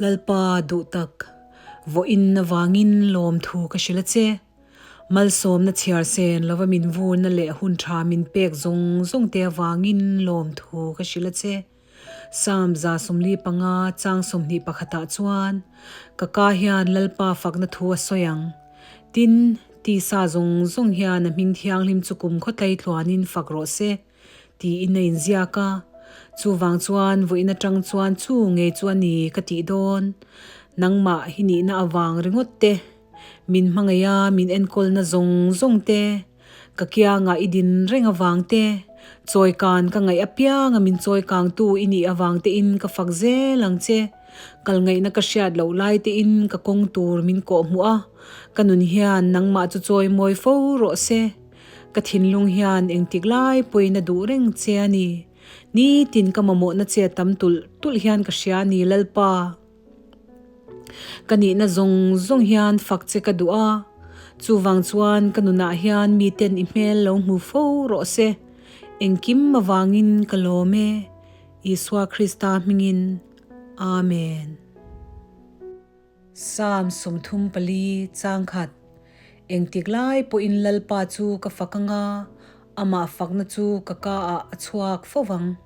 Lalpa duhtak, vawiin avangin lawmthu ka hrilh a che. Malsawmna chhiar sen lova min vurna leh hun tha min pek zawng zawng te avangin lawmthu ka hrilh a che. Psalm 145 chang 21 ah chuan, Ka ka hian Lalpa fakna thu a sawi ang. Tin, tisa zawng zawng hian a hming thianghlim chu kum khawtlai tluanin fak rawh se. Tiin a inziak a, chuvang chuan vawiin atang chuan chu ngei chu a ni ka tih dawn. Nangmah hi nihna avang ringawt te, min hmangaih a min enkawlna zawng zawng te, ka kiangah i din reng avang te, chawikan ka ngaih apianga min chawikangtu i nih avang tein ka fak zel ang che. Kal ngaihna ka hriat loh lai tein ka kawng tur min kawhhmuh a, ka nun hian nangmah chu chawimawi fo rawh se. Ka thinlung hian engtik lai pawhin a duh reng che a ni. Nitin ka mamawhna che tam tulh tulh hian ka hria a ni Lalpa. Ka nihna zawng zawng hian fak che ka duh a, chuvang chuan ka nunah hian miten i hmel lo hmu fo rawh se. Engkim avangin ka lawm e, Isua Krista hmingin. Amen. Psalm 34 changkhat, Engtik lai pawhin Lalpa chu ka fak anga, amah fakna chu ka ka ah a chhuak fo vang.